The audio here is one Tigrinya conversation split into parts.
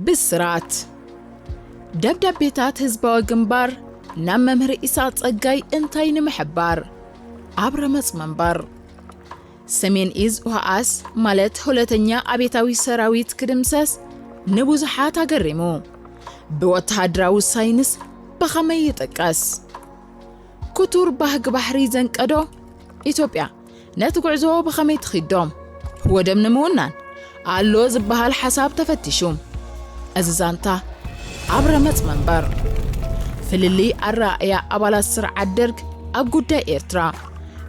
ብስራት ደብዳቤታት ህዝባዊ ግንባር ናብ መምህር ኢሳቕ ጸጋይ እንታይ ንምሕባር? ኣብ ረመጽ መንበር። ሰሜን እዝ ኡሃኣስ ማለት ሁለተኛ ኣቤታዊ ሰራዊት ክድምሰስ ንብዙሓት ኣገሪሙ። ብወተሃደራዊ ሳይንስ ብኸመይ ይጥቀስ? ክቱር ባህጊ ባሕሪ ዘንቀዶ ኢትዮጵያ ነቲ ጉዕዞ ብኸመይ ትኺዶ? ወደብ ንምውናን ኣሎ ዝበሃል ሓሳብ ተፈቲሹ። እዚ ዛንታ ኣብ ረመጽ መንበር። ፍልልይ ኣረኣእያ ኣባላት ስርዓት ደርግ ኣብ ጉዳይ ኤርትራ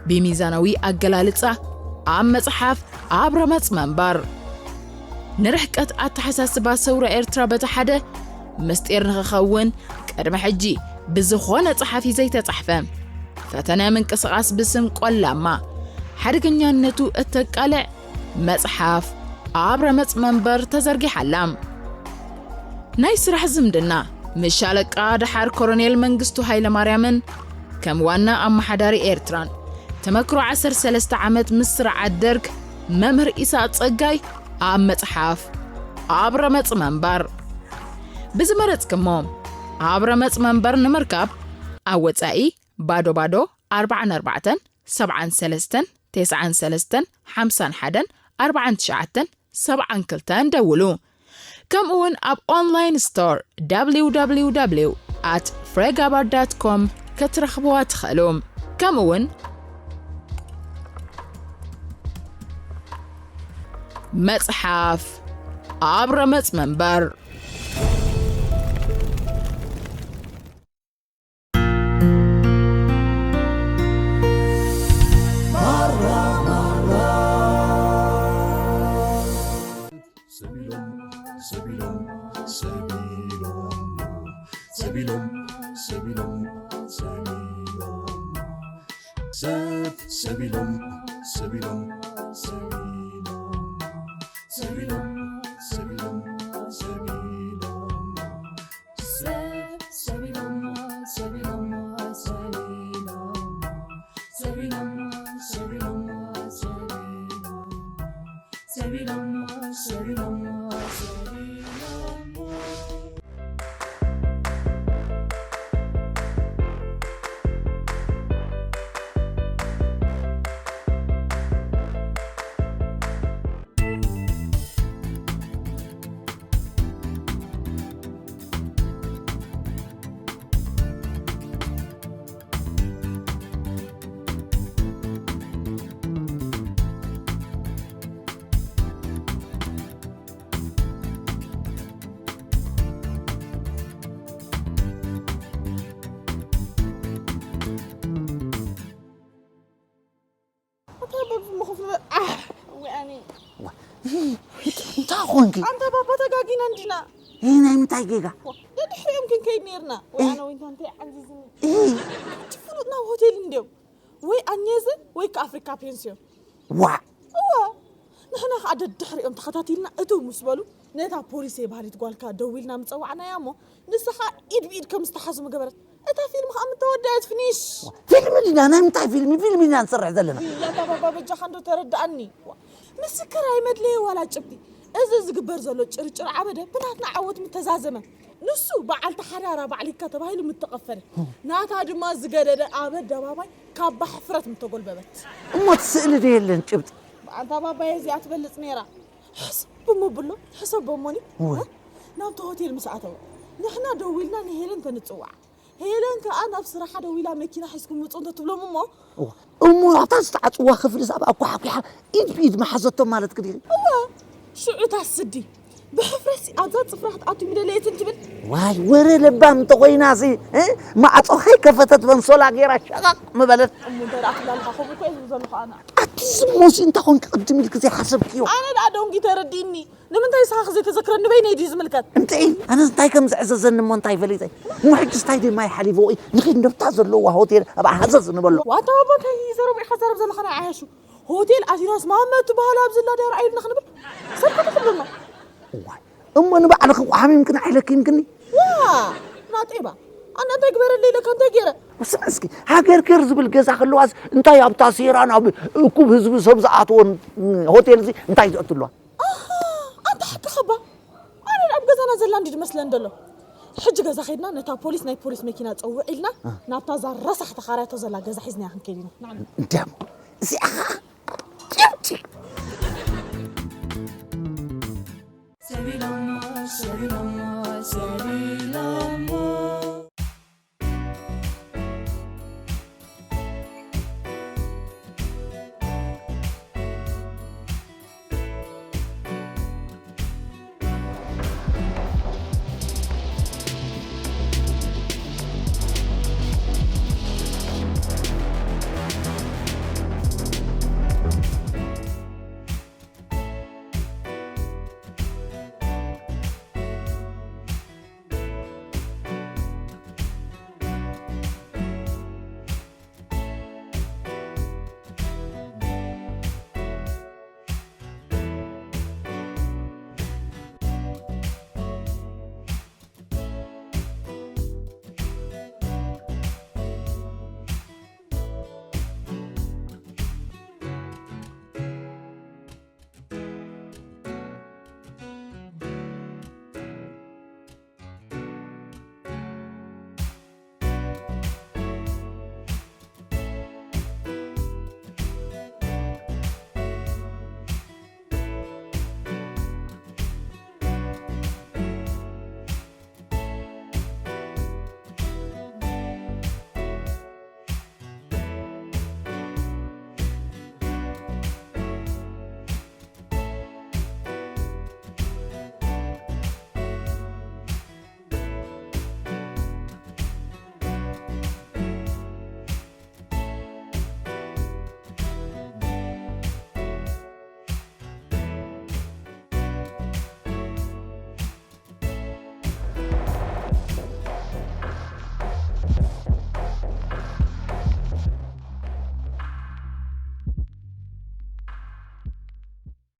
ብሚዛናዊ ኣገላልጻ ኣብ መጽሓፍ ኣብ ረመጽ መንበር። ንርሕቀት ኣተሓሳስባ ሰውራ ኤርትራ በቲ ሓደ ምስጢር ንኽኸውን ቅድሚ ሕጂ ብዝኾነ ጸሓፊ ዘይተጻሕፈ ፈተነ ምንቅስቓስ ብስም ቆላማ ሓደገኛነቱ እተቃልዕ መጽሓፍ ኣብ ረመጽ መንበር ተዘርጊሓ ኣላ። ናይ ስራሕ ዝምድና ምስ ሻለቃ ደሓር ኮሎኔል መንግስቱ ሃይለማርያምን ከም ዋና ኣመሓዳሪ ኤርትራን ተመክሮ ዓሰርተ ሰለስተ ዓመት ምስ ስርዓት ደርግ መምህር ኢሳቕ ጸጋይ ኣብ መጽሓፍ ኣብ ረመጽ መንበር ብዝመረጽክሞ ኣብ ረመጽ መንበር ንምርካብ ኣብ ወጻኢ ባዶ ባዶ ኣርባዓን ኣርባዕተን ሰብዓን ሰለስተን ተስዓን ሰለስተን ሓምሳን ሓደን ኣርባዓን ትሽዓተን ሰብዓን ክልተን ደውሉ። ከምኡውን ኣብ ኦንላይን ስቶር www at fregabar.com ክትረኽብዋ ትኽእሉ። ከምኡውን መጽሓፍ ኣብ ረመጽ መንበር። እንታይ ኮንኪ? ኣንታ ባባ ተጋጊና እንዲና። ይህ ናይ ምንታይ ጌጋ? ደድሕሪኦም ክንከይድ ነርና። ወይ ኣነ ወይ እንታይ ዓንዚዝኒ። እቲ ፍሉጥ ናብ ሆቴል እንዲዮም። ወይ ኣኘዘ ወይ ከኣፍሪካ ፔንስዮን። ዋ እዋ ንሕና ከዓ ደድሕሪኦም ተኸታቲልና እትው ምስ በሉ ነታ ፖሊስ ባህሊት ጓልካ ደዊልና ምፀዋዕናያ እሞ ንሳ ከዓ ኢድ ብኢድ ከም ዝተሓዙ ምገበረት። እታ ፊልም ከዓ ምተወደአት ፍኒሽ። ፊልም ዲና ናይ ምንታይ ፊልም ፊልም ኢና ንሰርሕ ዘለና። ያታ ባባ በጃኻ እንዶ ተረድኣኒ። ምስክር ኣይመድለየ ዋላ ጭብጢ። እዚ ዝግበር ዘሎ ጭርጭር ዓበደ ብናትና ዓወት ምተዛዘመ። ንሱ በዓልቲ ሓዳራ ባዕሊካ ተባሂሉ ምተቐፈረ። ናታ ድማ ዝገደደ ኣብ ኣደባባይ ካባ ሕፍረት ምተጎልበበት። እሞ እቲ ስእሊ ዶ የለን ጭብጢ? ኣንታ ባባየ እዚኣ ትበልጽ ነይራ። ሕሰብ እሞ ብሎ ሕሰብ ቦሞኒ። ናብቲ ሆቴል ምስ ኣተወ ንሕና ደዊልና ንሄለን ተንጽዋዓ። ሄለን ከኣ ናብ ስራሓ ደዊላ መኪና ሒዝኩም ምጹ እንተትብሎም እሞ እሞ ኣብታ ዝተዓጽዋ ክፍሊ ሳብ ኣኳሓኲሓ ኢድ ብኢድ መሓዘቶም ማለት ክዲ እዋ ሽዑ እታ ስዲ ብሕፍረትሲ ኣብዛ ጽፍራ ክትኣቱ ምደለየትን ትብል። ዋይ ወረ ለባም እንተኾይናሲ ማዕጾ ከይከፈተት በንሶላ ገይራ ሸቓቕ ምበለት። እሞ እንታይ ደኣ ትብላ ኣለኻ? ከምኡ እኮ እየ ዝብል ዘለኹ ኣነ። ኣቲ ዝሞሲ እንታይ ኾንኪ ቅድም ኢልኪ ዘይሓሰብክዮ? ኣነ ደኣ ደንጊ ተረዲእኒ። ንምንታይ ንስኻ ዘይተዘክረኒ በይነይ ድዩ ዝምልከት? እንታይ ኣነ እንታይ ከም ዝዕዘዘኒ እሞ እንታይ ፈሊጠ? እሞ ሕጂ ስታይ ደማይ ሓሊፍዎ ንኺድ ንብታ ዘለዋ ሆቴል ኣብ ሃዘዝ ንበሎ። ዋታ ባባ እንታይ ዘረባ ኢኻ ዘረብ ዘለኻ ናይ ዓያሹ? ሆቴል ኣቲናስ ማመ ትበሃል ኣብዚ ላድያ ርኣዩልና ክንብል ሰብ ከተኽብሉና። እዋይ እሞ ንባዕልኺ ቋሓሚምክን ዓይለኪምክኒ? ዋ ናጤባ ኣነ እንታይ ግበረለይ ኢለካ እንታይ ገይረ? ስማ እስኪ ሃገር ገር ዝብል ገዛ ከለዋስ እንታይ ኣብታ ሴራን ኣብ እኩብ ህዝቢ ሰብ ዝኣትዎን ሆቴል እዚ እንታይ ዘእትለዋ? ኣንታ ሓቅኻ እባ ኣነ ኣብ ገዛና ዘላ እንዲ ድመስለን ደሎ። ሕጂ ገዛ ኸድና ነታ ፖሊስ ናይ ፖሊስ መኪና ጸውዕ ኢልና ናብታ እዛ ረሳሕ ተኻራያቶ ዘላ ገዛ ሒዝናያ ክንከይድ ኢና። ንዓም። እንዲያሞ እዚኣ ኸዓ ጭምጭ ሰቢሎሞ ሰቢሎሞ ሰቢሎሞ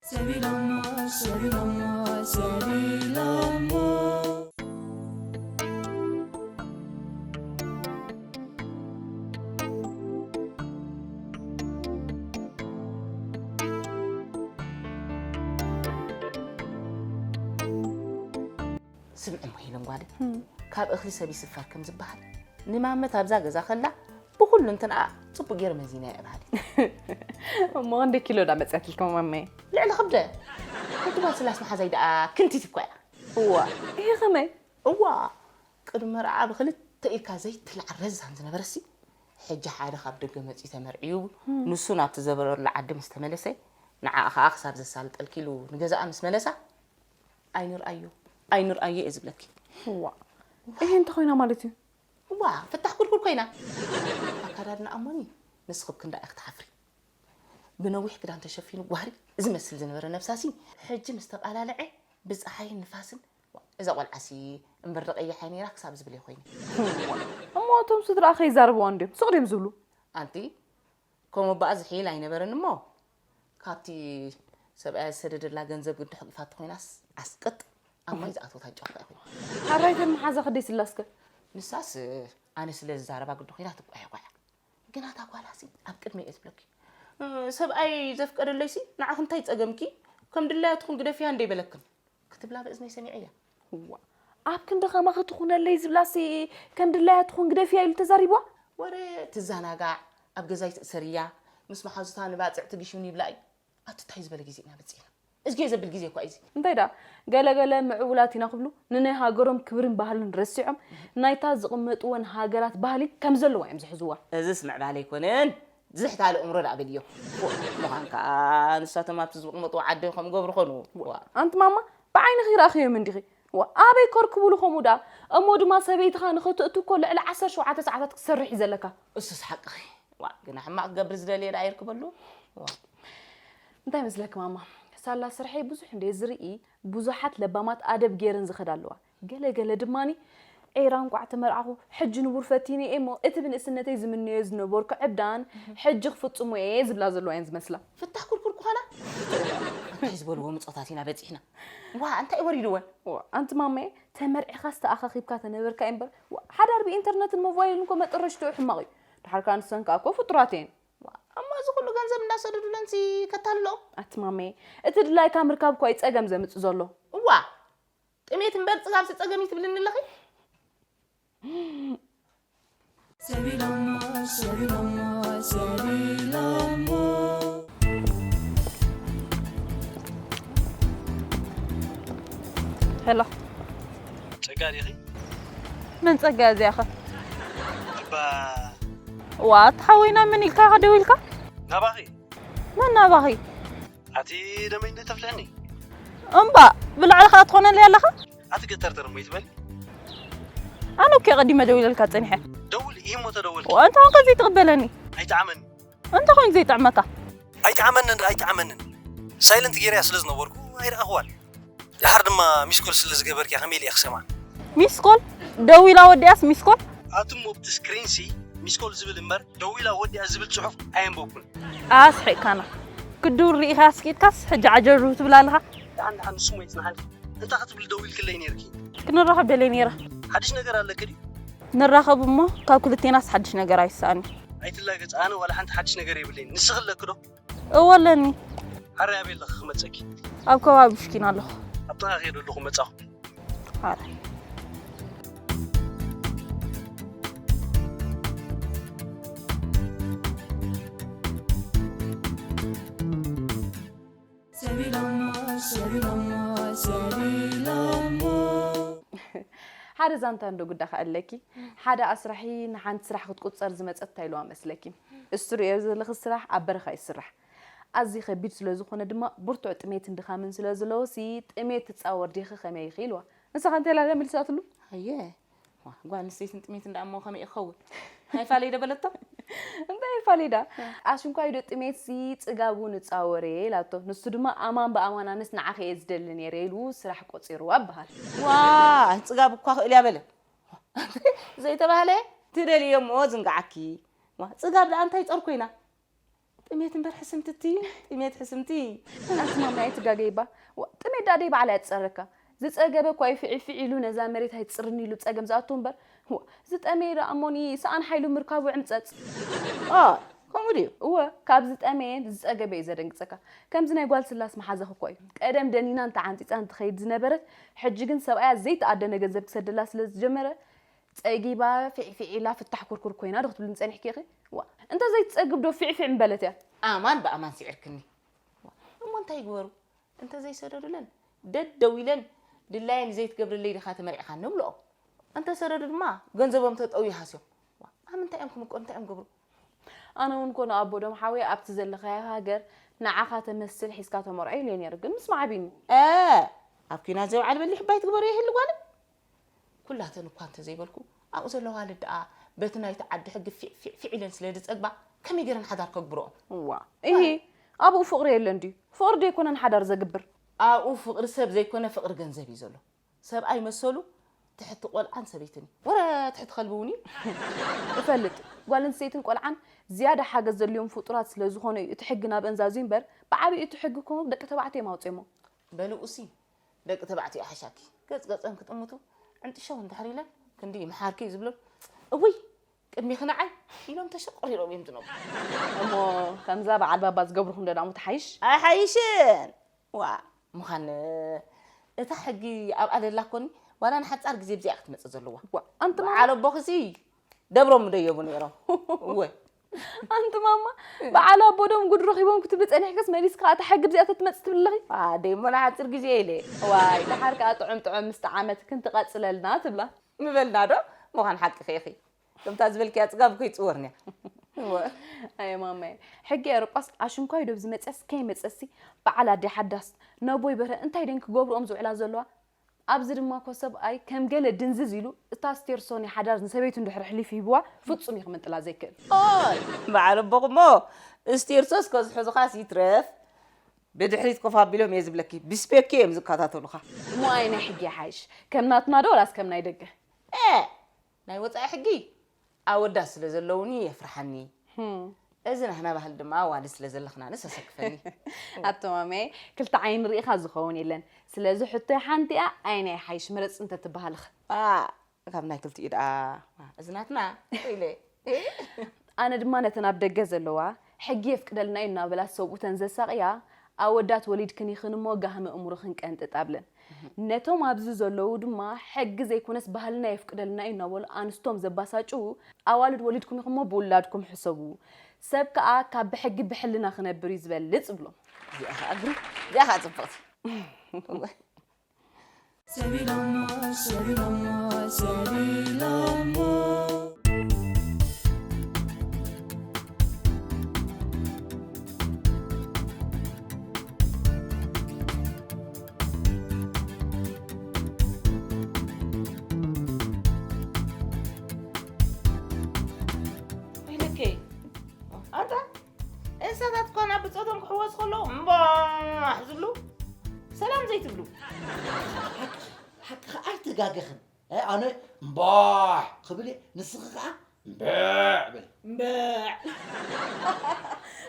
ሰቢሎሞ ሰቢሎሞ ሰቢሎሞ ስምዒ እሞ ሄለን ጓለይ፣ ካብ እኽሊ ሰብ ይስፈር ከም ዝበሃል፣ ንማመት ኣብዛ ገዛ ከላ ብኹሉ እንትንኣ ጽቡቕ ገይረ መዚናያ እየ በሃሊት። እሞ ክንደይ ኪሎ ዳ መፅኣትልኩም ማመየ? ልዕሊ ክብደ። እቲ ጓል ስላስ መሓዛይ ደኣ ክንቲት እኳ እያ። እዋ፣ ይሄ ከመይ? እዋ፣ ቅድሚ መርዓ ብኽልተ ኢድካ ዘይትልዓል ረዛን ዝነበረሲ፣ ሕጂ ሓደ ካብ ደገ መጺኡ ተመርዕዩ፣ ንሱ ናብቲ ዘበረሉ ዓዲ ምስ ተመለሰ፣ ንዓኣ ኸኣ ክሳብ ዘሳልጠልኪ ኢሉ ንገዛኣ ምስ መለሳ፣ ኣይንርኣዮ፣ ኣይንርኣዮ እየ ዝብለኪ። እዋ፣ ይሄ እንታይ ኮይና ማለት እዩ? እዋ፣ ፍታሕ ኩልኩል ኮይና። ኣካዳድና ኣሞኒ፣ ንስኺ ብክንዳ ኢኺ ትሓፍሪ። ብነዊሕ ክዳን ተሸፊኑ ጓህሪ ዝመስል ዝነበረ ነብሳሲ፣ ሕጂ ምስ ተቓላለዐ ብጸሓይን ንፋስን፣ እዛ ቆልዓሲ እምበር ዶ ቀያሕ እያ ነይራ ክሳብ ዝብል እየ ኮይነ። እሞ እቶም ስድራኣ ከይዛረብዋ እንድዮም ስቕ ድዮም ዝብሉ? ኣንቲ ከምኡ እባ ዝሕይል ኣይነበረን እሞ፣ ካብቲ ሰብኣያ ዝሰደደላ ገንዘብ ግዲ ሕቂፋቶ ኮይናስ ዓስቅጥ ኣብ ማይ ዝኣተወት ኣንጫካ እያ ኮይና። ሓራይ ተን መሓዛ ክደይ ስላስከ? ንሳስ ኣነ ስለ ዝዛረባ ግዲ ኮይና ትጓየጓያ። ግና እታ ጓላሲ ኣብ ቅድመይ እየ ትብለኪ። ሰብኣይ ዘፍቀደለይሲ ንዓኺ እንታይ ጸገምኪ? ከም ድላያ ትኹን ግደፍያ እንዶ ኣይበለክን። ክትብላ ብእዝነይ ሰሚዐያ። እዋ፣ ኣብ ክንዲ ከማኺ ትኹነለይ ዝብላሲ ከም ድላያ ትኹን ግደፍያ ኢሉ ተዛሪብዋ? ወረ ትዘናጋዕ፣ ኣብ ገዛይ ትእሰር እያ፣ ምስ መሓዙታ ንባጽዕ ትግሽውን ይብላ እዩ። ኣቲ ታይ ዝበለ ግዜ ኢና በጺሕና? እዝጌ ዘብል ግዜ እኳ እዩ እዚ። እንታይ ደኣ ገለ ገለ ምዕቡላት ኢና ክብሉ ንናይ ሃገሮም ክብርን ባህልን ረሲዖም ናይታ ዝቕመጥወን ሃገራት ባህሊ ከም ዘለዋ እዮም ዝሕዝዋ። እዝስ ምዕባለ ኣይኮነን። ዝሕት ኣለ እምሮ ደኣ በልዮ። ፎእ ምዃን ከኣ ንሳቶም ኣብቲ ዝቕመጥዎ ዓዲ ከም ገብሩ ኾኑ። ዋ። ኣንቲ ማማ ብዓይንኺ ርኣኽዮም እንዲኺ። ዋ፣ ኣበይ ከርክቡሉ ከምኡ ደኣ? እሞ ድማ ሰበይትኻ ንኽትእቱ እኮ ልዕሊ ዓሰርተ ሸውዓተ ሰዓታት ክትሰርሕ እዩ ዘለካ። እሱስ ሓቅኺ። ዋ፣ ግና ሕማቕ ክገብር ዝደልየ ደኣ ይርክበሉ። ዋ። እንታይ መስለኪ ማማ? ሳላ ስርሐይ ብዙሕ እንደ ዝርኢ ብዙሓት ለባማት ኣደብ ገይረን ዝኸዳ ኣለዋ። ገለ ገለ ድማኒ ኤራ እንቋዕ ተመርዓኹ፣ ሕጂ ንቡር ፈቲነ እየ እሞ እቲ ብንእስነተይ ዝምነዮ ዝነበርኩ ዕብዳን ሕጂ ክፍጽሞ እየ ዝብላ ዘለዋ እየን ዝመስላ። ፍታሕ ኩርኩር ክኾና እንታይ ዝበልዎ ምጾታት ኢና በጺሕና። ዋ እንታይ ወሪድወን። ዋ ኣንቲ ማማየ ተመርዒኻስ ተኣኻኺብካ ተነበርካ እየ እምበር ዋ ሓዳር ብኢንተርነትን ሞባይልን እኮ መጠረሽትኡ ሕማቕ እዩ። ድሓር ከኣ ንሰን ከኣ እኮ ፍጡራት እየን። እሞ እዚ ኩሉ ገንዘብ እንዳሰደዱለንሲ ከታልሎ። ኣቲ ማመየ እቲ ድላይካ ምርካብ እኮ እዩ ጸገም ዘምጽእ ዘሎ። እዋ ጥሜት እምበር ጽጋብሲ ጸገም እዩ ትብልኒ ኣለኺ? ሰቢሎሞ፣ ሰቢሎሞ፣ ሰቢሎሞ። ሄሎ። ጸጋ ዲኺ? መን ጸጋ እዚኣ ኸ? እባ። ዋ፣ ተሓወይና መን ኢልካ ኸ ደዊልካ? ናባኺ። መን ናባኺ? ኣቲ ደመይ እንደ ተፍለኒ። እምባ፣ ብላዕሊ ኸኣ ትኾነለይ ኣለኻ? ኣቲ ገተርተር እሞ ይትበል። ኣነ እኮ ቀዲመ ደዊለልካ ጸኒሐ። ደውል፣ ይህ እሞ ተደወልኪ። ዋ፣ እንተ ኾንካ ዘይትቕበለኒ። ኣይጠዓመኒ። እንተ ኾይኑ ዘይጥዕመካ? ኣይጠዓመንን፣ ኣይጠዓመንን። ሳይለንት ጌርያ ስለ ዝነበርኩ ኣይረኣኽዋን። ድሓር ድማ ሚስኮል ስለ ዝገበርኪያ ከመይ ኢለ እየ ክሰምዓ? ሚስኮል? ደዊላ ወዲኣስ ሚስኮል? ኣቱም ኣብቲ ስክሪንሲ ሚስኮል ዝብል እምበር ደዊላ ወዲኣ ዝብል ጽሑፍ ኣየንበብኩን። ኣስሒቅካና። ክድውል ርኢኻ ኣስቂጥካስ ሕጂ ዓጀርጅው ትብል ኣለኻ? ደሓን ደሓን ንስሞ ይጽናሓልኪ። እንታይ ክትብሊ ደዊልክለይ ነይርኪ? ክንራኸብ ደልየ ነይረ። ሓድሽ ነገር ኣለኪ ድዩ? ንራኸብ እሞ ካብ ክልቴናስ ሓድሽ ነገር ኣይስኣን እዩ። ኣይትላገጽ፣ ኣነ ዋላ ሓንቲ ሓድሽ ነገር የብለይን። ንስኺ ኣለኪ ዶ? እወ ኣለኒ። ሓራይ ኣበይ ኣለኺ ክመጸኪ? ኣብ ከባቢ ብሽኪና ኣለኹ። ኣብ ጥቓ ከይደ ኣለኹ መጻኹ። ሓራይ። ሰቢሎሞ፣ ሰቢሎሞ፣ ሰቢሎሞ። ሓደ ዛንታ እንዶ ጉዳ ከኣለኪ፣ ሓደ ኣስራሒ ንሓንቲ ስራሕ ክትቁጸር ዝመጸት እንታይ ኢልዋ መስለኪ? እሱ ርእዮ ዘለኺ ስራሕ ኣብ በረኻ ይስራሕ። ኣዝዩ ከቢድ ስለ ዝኾነ ድማ ብርቱዕ ጥሜትን ድኻምን ስለ ዘለዎሲ፣ ጥሜት ትጻወር ዲኺ ከመይ ኢኺ ኢልዋ። ንስኻ እንታይ ኢላ መሊሳትሉ? ኣየ፣ ዋ፣ ጓል ኣንስተይትን ጥሜትን ደኣ እሞ ከመይ ክኸውን? ናይ ፋለይ ዶ በለቶ? እንታይ ፋሊዳ? ኣሽንኳይ ዶ ጥሜትሲ ጽጋቡ ንጻወር እየ ኢላቶ። ንሱ ድማ ኣማን ብኣማን ኣነስ ንዓኺ እየ ዝደሊ ነይረ ኢሉ ስራሕ ቆጺርዋ ይበሃል። ዋ፣ ጽጋብ እኳ ክእል እያ በለ። ዘይተባህለ ትደልዮ እሞ ዝንግዓኪ። ዋ፣ ጽጋብ ደኣ እንታይ ጸር ኮይና? ጥሜት እምበር ሕስምትቲ፣ ጥሜት ሕስምቲ። ኣንቲ ማማ ኣይትጋገይባ። ዋ፣ ጥሜት ደኣ ደይ ባዕላ እያ ትጸረካ። ዝጸገበ እኳ እዩ ፍዒ ፍዒ ኢሉ ነዛ መሬት ኣይትጽርኒ ኢሉ ጸገም ዝኣቱ እምበር። ዋ፣ ዝጠመየ ደኣ እሞኒ ሰኣን ሓይሉ ምርካቡ ዕምጸጽ። ኦ፣ ከምኡ ድዩ? እወ፣ ካብ ዝጠመየን ዝጸገበ እዩ ዘደንግጸካ። ከምዚ ናይ ጓል ስላስ መሓዛኺ እኮ እዩ። ቀደም ደኒና እንተዓንጺጻ እንትኸይድ ዝነበረት፣ ሕጂ ግን ሰብኣያ ዘይተኣደነ ገንዘብ ክሰደላ ስለ ዝጀመረ፣ ጸጊባ ፊዕፊዕ ኢላ ፍታሕ ኩርኩር ኮይና ዶ ክትብልኒ ጸኒሕኪ ኢኺ? ዋ፣ እንተ ዘይትጸግብ ዶ ፊዕፊዕ ምበለት እያ? ኣማን ብኣማን ስዒርክኒ። ዋ፣ እሞ እንታይ ይግበሩ? እንተ ዘይሰደዱለን ደደው ኢለን ድላየን ዘይትገብርለይ ዲኻ ተመርዒኻኒ ንብልኦ። እንተ ሰደዱ ድማ ገንዘቦም ተጠውዩ ሃስዮም። ዋ፣ ኣብ ምንታይ እዮም ክምቀሉ? እንታይ እዮም ክገብሩ? ኣነ እውን ኮነ ኣቦ ዶም ሓወይ ኣብቲ ዘለኻዮ ሃገር ንዓኻ ተመስል ሒዝካ ተመርዖ ኢለ ነይሩ፣ ግን ምስ ማዕቢኒ። እ፣ ኣብ ኲናት ዘይውዓል በሊሕ እባ ይትግበሩ የህሊ ጓለይ። ኩላተን እኳ እንተዘይበልኩ፣ ኣብኡ ዘለዋ ኣዋልድ ደኣ በቲ ናይቲ ዓዲ ሕጊ ፊዕ ፊዕ ፊዕ ኢለን ስለ ዝጸግባ፣ ከመይ ገይረን ሓዳር ከግብርኦ? እዋ፣ እሂ፣ ኣብኡ ፍቕሪ የለን ድዩ? ፍቕሪ ዶ ኣይኮነን ሓዳር ዘግብር? ኣብኡ ፍቕሪ ሰብ ዘይኮነ ፍቕሪ ገንዘብ እዩ ዘሎ። ሰብኣይ መሰሉ ትሕቲ ቆልዓን ሰበይትን እዩ። ወረ ትሕቲ ከልቢ እውን እዩ። እፈልጥ፣ ጓል ኣንስተይትን ቆልዓን ዝያዳ ሓገዝ ዘድልዮም ፍጡራት ስለ ዝኾኑ እዩ እቲ ሕጊ ናብአን ዛዝዩ እምበር፣ ብዓቢኡ እቲ ሕጊ እኮ ደቂ ተባዕትዮ እዮም ኣውፅኦሞ። በልኡሲ፣ ደቂ ተባዕትዮ ይሓሻኪ። ገጽ ገጸን ክጥምቱ፣ ዕንጥሸው እንድሕር ኢለን፣ ክንዲ ይምሓርኪ ዝብሎም፣ እውይ፣ ቅድሚኺ ንዓይ ኢሎም ተሸቑሪሮም እዮም ዝነብሩ። እሞ ከምዛ በዓል ባባ ዝገብርኹም ዶ ደኣ እሞ ትሓይሽ? ኣይሓይሽን። ዋ፣ ምዃን እታ ሕጊ ኣብኣ ደላ ኮኒ፣ ዋላ ንሓጻር ግዜ ብዚኣ ክትመጽእ ዘለዋ። ዋ፣ ኣንቲ ማማ። በዓል ኣቦኽሲ ደብሮም ደየቡ ነይሮም። እወ። ኣንቲ ማማ፣ በዓል ኣቦ ዶም ጉድ ረኺቦም ክትብሊ ጸኒሕክስ መሊስካ እታ ሕጊ ብዚኣ ተትመጽእ ትብሊ ኣለኺ? ኣደይ እሞ ንሓጺር ግዜ ኢለ። ዋይ፣ ደሓር ከኣ ጥዑም ጥዑም ምስ ጠዓመትክን ትቐጽለልና ትብላ። ምበልና ዶ? ምዃን ሓቅኺ ኢኺ። ከምታ ዝበልክያ ጽጋብ እኮ ይጽወርንያ። እወ። ኣየ ማማየ፣ ሕጊ ኤውሮጳስ ኣሽንኳይ ዶ ብዝመጽያስ ከይመጸሲ በዓል ኣደይ ሓዳስ ነቦይ በርሀ እንታይ ደን ክገብርኦም ዝውዕላ ዘለዋ? ኣብዚ ድማ እኮ ሰብኣይ ከም ገለ ድንዝዝ ኢሉ እታ ስቴርሶ ናይ ሓዳር ንሰበይቱ እንድሕር ኣሕሊፉ ሂብዋ ፍጹም እዩ ክምንጥላ ዘይክእል። ኦይ፣ በዓል ኣቦኹሞ ስቴርሶስ ከዝሕዙኻስ ይትረፍ ብድሕሪት ኮፍ ኣቢሎም እየ ዝብለኪ፣ ብስፔኪ እዮም ዝከታተሉኻ። እሞ ኣየናይ ሕጊ ይሓይሽ? ከም ናትና ዶ ወላስ ከም ናይ ደገ? ኤ፣ ናይ ወጻኢ ሕጊ ኣወዳት ስለ ዘለውኒ የፍርሓኒ። ህም። እዚ ናህና ባህሊ ድማ ኣዋልድ ስለ ዘለኽና ንሰሰክፈኒ። ኣቶ ማሜ፣ ክልተ ዓይኒ ርኢኻ ዝኸውን የለን። ስለዚ ሕቶይ ሓንቲ እያ፣ ኣየናይ ይሓይሽ ምረጽ እንተትበሃልኽ? ኣ፣ ካብ ናይ ክልቲኡ ደኣ፣ እዚ ናትና ኢለ። ኣነ ድማ ነተን ኣብ ደገ ዘለዋ፣ ሕጊ የፍቅደልና እዩ እናበላ ሰብኡተን ዘሳቕያ ኣወዳት ወሊድክን ኢኽን እሞ ጋህሚ እምሩኽን ቀንጥጥ ኣብለን። ነቶም ኣብዚ ዘለዉ ድማ ሕጊ ዘይኮነስ ባህልና የፍቅደልና እዩ እናበሉ ኣንስቶም ዘባሳጭዉ ኣዋልድ ወሊድኩም ኢኹም እሞ ብውላድኩም ሕሰቡ። ሰብ ከኣ ካብ ብሕጊ ብሕልና ክነብር እዩ ዝበልጽ እብሎም። እዚኣ ኸኣ ግን እዚኣ ኸኣ ጽብቕቲ። ሰቢሎሞ ሰቢሎሞ ሰቢሎሞ ኢለከ ኣንታ እንስሳታት እኳ ናብ ብጾቶም ክሕወስ ከለዉ እምባሕ ዝብሉ ሰላም ዘይትብሉ። ሓቂ ከኣ ኣይተጋገኽን። ኣነ እምባሕ ክብል እየ፣ ንስኺ ከኣ እምብዕ በሊ። እምብዕ።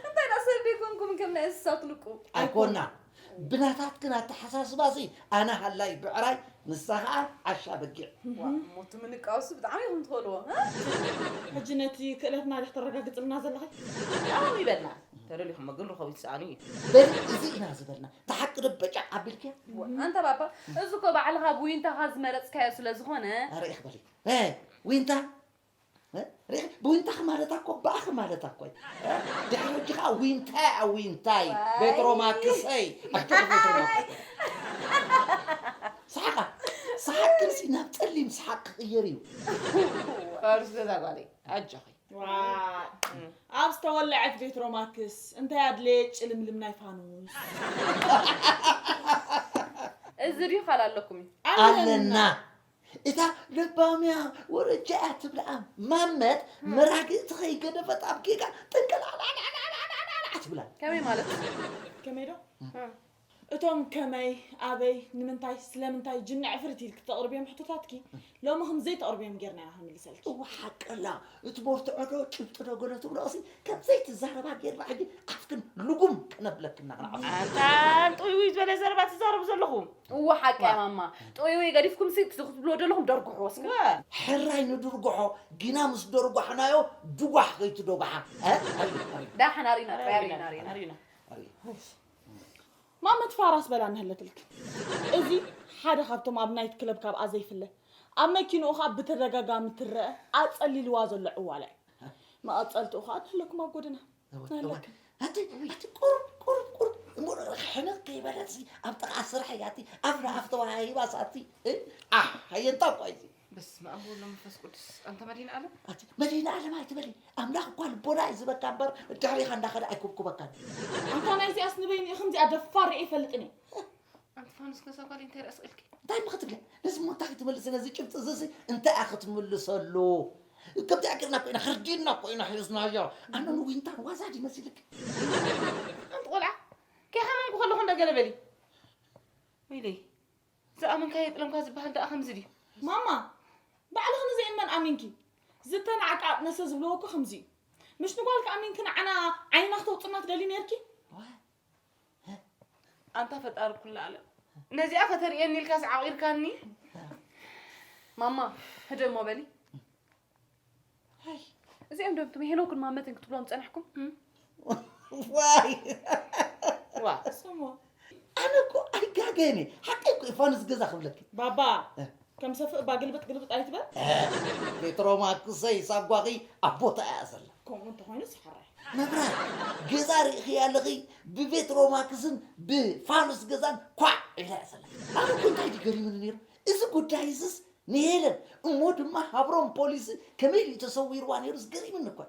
እንታይ ደኣ ሰብ ደይኮንኩም ከም ናይ እንስሳት ልቁ። ኣይኮና። ብናታትክን ኣተሓሳስባ ሲ ኣነ ሃላይ ብዕራይ ንሳ ኸዓ ዓሻ በጊዕ። እሞ እቲ ምንቃውሲ ብጣዕሚ ኢኹም ትኸልዎ። ሕጂ ነቲ ክእለትና ዲኽ ተረጋግፅልና ዘለኺ? ኣሁን ይበልና ተደሊኹም መግን ርኸቡ ይትሰኣኑ እዩ። በል እዚ ኢና ዝበልና። ተሓቂ ዶ በጫቕ ኣቢልክያ? ኣንተ ባባ እዚ እኮ ባዕልኻ ብዊንታኻ ዝመረፅካዮ ስለ ዝኾነ ኣረ ኢኽ በሊ። ዊንታ ሪኺ ብዊንታኺ ማለታ እኮ ብኣኺ ማለታ እኮ እዩ። ድሕሪ ሕጂ ከዓ ዊንታይ ኣብ ዊንታይ ቤትሮማክሰይ ኣጆኺ ቤትሮማክሰይ ሰሓቓ ሰሓቅ ክንሲ ናብ ፀሊም ሰሓቅ ክቕየር እዩ። ፋርስ ገዛ ጓለይ ኣጆኺ። ኣብ ዝተወለዐት ቤትሮማክስ እንታይ ኣድለየ ጭልምልም ናይ ፋኑስ። እዚ ድዩ ካል ኣለኩም እዩ። ኣለና እታ ለባምያ ወረጃ እያ ትብልኣ ማመት መራግእቲ ከይገደፈት ኣብ ጌጋ ጥንቅላዕላዕላዕላዕላዕ ትብላ። ከመይ ማለት? ከመይ ዶ? እቶም ከመይ፣ ኣበይ፣ ንምንታይ፣ ስለምንታይ፣ ጅኒ ዕፍርት ኢልኪ ተቕርብዮም ሕቶታትኪ ሎሚ ከም ዘይተቕርብዮም ጌርና ኢና ክንምልሰልኪ። እወ ሓቀላ እቲ ቦርትዖ ዶ ጭብጢ ዶ ገለ ትብልኦሲ ከም ዘይትዛረባ ጌርና ሕጂ ኣፍክን ልጉም ከነብለክና ክንዓፍ። ኣታ ጥውይውይ ዝበለ ዘረባ ትዛረቡ ዘለኹም። እወ ሓቀያ ማማ። ጥውይውይ ገዲፍኩም ሲ ክትብልዎ ዘለኹም ደርጉሕዎ እስከ። እወ። ሕራይ ንድርጉሖ ጊና ምስ ደርጓሕናዮ ድጓሕ ከይትደጉሓ። እ? ኣሪ፣ ኣሪ። ዳሕን ኣሪና ጥራይ ኣሪና ኣሪና። ኣሪና። ኣሪ። ማመት ፋራስ በላ እንሀለትልክ እዚ ሓደ ካብቶም ኣብ ናይት ክለብ ካብኣ ዘይፍለ ኣብ መኪንኡ ከዓ ብተደጋጋሚ ትረአ ኣፀሊልዋ ዘሎ ዕዋላ እዩ። መቐፀልትኡ ከዓ ንህለኩም ኣብ ጎደና ንህለክን። ኣቲ ኣቲ ቁርብ ቁርብ ቁርብ እሞ ሕንቕ ከይበለትሲ ኣብ ጥቓ ስራሕ እያ ኣቲ ኣፍ ንኣፍ ተወሃሂባስ ኣቲ ኣሕ ኣየንታ እኳ እዩ። በስመ ኣብ ወወልድ ወመንፈስ ቅዱስ ኣንታ መድኃኔዓለም ኣቲ መድኃኔዓለም ኣይትበሊ ኣምላኽ እኳ ልቦና እዩ ዝህበካ እምበር ድሕሪኻ እንዳኸደ ኣይኩብኩበካን። ኣንታ ናይዚኣስ ንበይኑ እዩ ከምዚኣ ደፋር ርኤ ይፈልጥን እየ። ኣንቲ ፋኑስ ገዛ ጓል እንታይ ርኣስ ኢልኪ? እንታይ እሞ ክትብሊ? ነዚ እሞ እንታይ ክትመልሲ ነዚ ጭብጢ እዚሲ እንታይ እያ ክትምልሰሉ? ከምዚኣ ጌርና እኮ ኢና ከርዲንና እኮ ኢና ሒዝናዮ። ኣነ ንዊንታን ዋዛ ድዩ መሲልኪ? ኣንቲ ቆልዓ ከይሓመምኩ ከለኹ እንዳ ገለ በሊ። ወይለይ ዝኣመንካዮ የጥለምካ ዝበሃል ደኣ ከምዚ ድዩ? ማማ ባዕልኺ ንዘይእመን ኣሚንኪ ዝተናዕቃ ኣጥነሰ ዝብልዎ እኮ ከምዚ እዩ። ምሽ ንጓልኪ ኣሚንኪ ንዓና ዓይንና ክተውፅና ትደልዪ ነይርኪ? ኣንታ ፈጣሪ ኩሉ ዓለም ነዚኣ ከተርእየኒ ኢልካስ ዓቒርካኒ። ማማ ህደ እሞ በሊ። እዚኦም ዶ እቶም ሄኖክን ማመትን ክትብሎም ዝፀናሕኩም? ዋይ ዋ ስሙ ኣነ እኮ ኣይጋገየን እየ ሓቀይ እኮ እዩ ፋኑስ ገዛ ክብለኪ። ባባ ከም ሰፍእ እባ ግልብጥ ግልብጥ ኣይትበል። ሜትሮማክሰይ ሳጓኺ ኣብ ቦታ እያ ዘላ። ከምኡ እንተኾይኑስ ሕራይ። መብራት ገዛ ርኢኽያ ኣለኺ ብቤትሮማክስን ብፋኑስ ገዛን ኳዕ ኢላ እያ ዘላ። ኣነ እኮ እንታይ ድዩ ገሪሙኒ ነይሩ እዚ ጉዳይ እዝስ ንሄለን እሞ ድማ ሃብሮም ፖሊስ ከመይ ድዩ ተሰዊርዋ ነይሩስ ገሪሙኒ እኮ።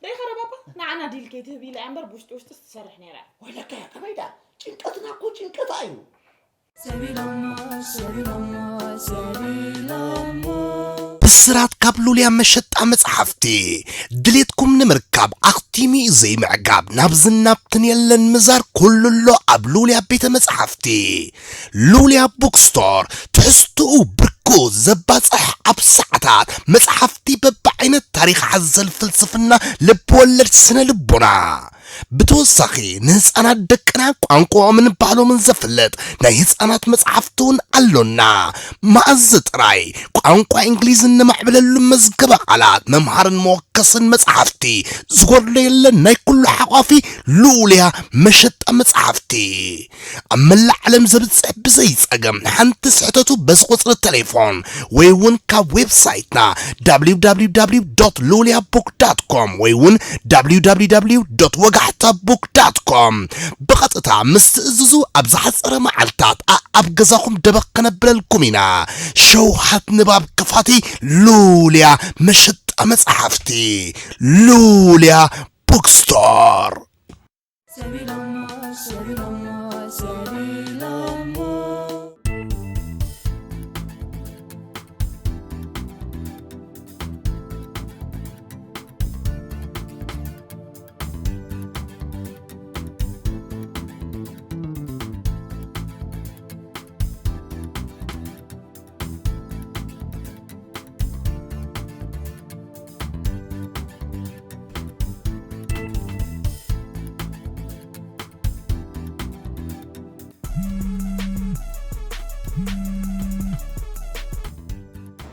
ርኢኻ ዶ ባባ ንዓና ዲል ከይትህብ ኢላ እያ እምበር ብውሽጢ ውሽጥስ ትሰርሕ ነይራ እያ። ወይለከ ከመይ ደኣ ጭንቀትና እኮ ጭንቀታ እዩ። ሰቢሎሞ ሰቢሎሞ ሰቢሎሞ ብስራት ካብ ሉልያ መሸጣ መጽሓፍቲ ድሌትኩም ንምርካብ ኣኽቲሙ እዩ ዘይምዕጋብ ናብዝን ናብትን የለን ምዛር ኩሉ ኣሎ ኣብ ሉልያ ቤተ መጽሓፍቲ ሉልያ ቡክስቶር ትሕዝትኡ ብርኩ ዘባጽሕ ኣብ ሰዓታት መጽሓፍቲ በብዓይነት ታሪኽ ሓዘል ፍልስፍና ልብወለድ ስነ ልቦና ብተወሳኺ ንህፃናት ደቅና ቋንቋኦምን ባህሎምን ዘፍልጥ ናይ ህፃናት መፅሓፍቲ እውን ኣሎና። መኣዝ ጥራይ ቋንቋ እንግሊዝን ነማዕብለሉ መዝገበ ቃላት፣ መምሃርን መወከስን መጽሓፍቲ፣ ዝጎድሎ የለን። ናይ ኩሉ ሓቋፊ ሉልያ መሸጣ መጽሓፍቲ። ኣብ መላእ ዓለም ዘብጽሕ ብዘይ ጸገም፣ ሓንቲ ስሕተቱ በዚ ቁጽሪ ቴሌፎን ወይ እውን ካብ ዌብሳይትና www.luliabook.com ወይ እውን www.ወጋሕታbook.com ብቐጥታ ምስ ትእዝዙ፣ ኣብ ዝሓጸረ መዓልታት ኣኣብ ገዛኹም ደበኽ ከነብለልኩም ኢና። ሸውሃት ንባብ ክፋቲ ሉልያ መሸጣ መጽሓፍቲ፣ ሉልያ ቡክስቶር።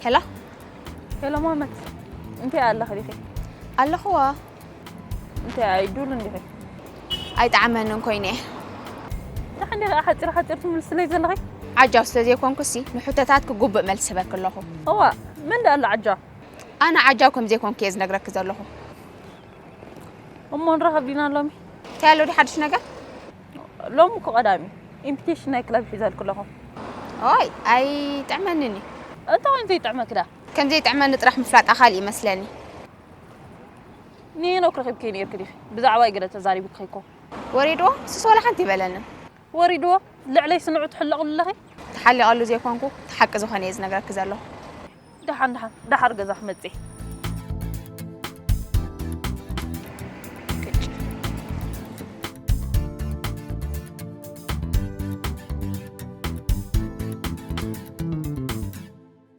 ሄሎ። ሄሎ ማመት፣ እንታይ ኣለኺ ዲኺ? ኣለኹዋ። እንታይ ኣይዱልን ዲኺ? ኣይጠዓመንን ኮይነ። ደሓን ዲኺ ሓፂር ሓፂር ትምልስለይ ዘለኺ? ዓጃው ስለ ዘይኮንኩሲ ንሕቶታትኪ ግቡእ መልሲ ሂበኪ ኣለኹ። እዋ፣ መን ደኣ ኣሎ ዓጃው? ኣነ ዓጃው ከም ዘይኮንኩ እየ ዝነግረኪ ዘለኹ። እሞ ንራኸብ ዲና ሎሚ? እንታይ ኣሎ ዲ ሓድሽ ነገር? ሎሚ እኮ ቀዳሚ ኢንቪቴሽን ናይ ክለብ ሒዘልኪ ኣለኹ። ኦይ፣ ኣይጥዕመንን እዩ። እንታይ ዘይጥዕመኪ ደኣ? ከም ዘይጥዕመኒ ጥራሕ ምፍላጣ ካልእ ይመስለኒ። ንሄኖክ ረኺብኪ ነይርኪ ዲኺ? ብዛዕባይ ገለ ተዛሪብኪ እኮ። ወሪድዎ? ንሱስ ዋላ ሓንቲ ኣይበለንን። ወሪድዎ? ልዕለይ ስንዑ ትሕለቕሉ ኣለኺ? ተሓሊቐሉ ዘይኮንኩ፣ እቲ ሓቂ ዝኾነ እየ ዝነግረኪ ዘለኹ። ደሓን፣ ደሓን፣ ደሓር ገዛ ክመጽእ።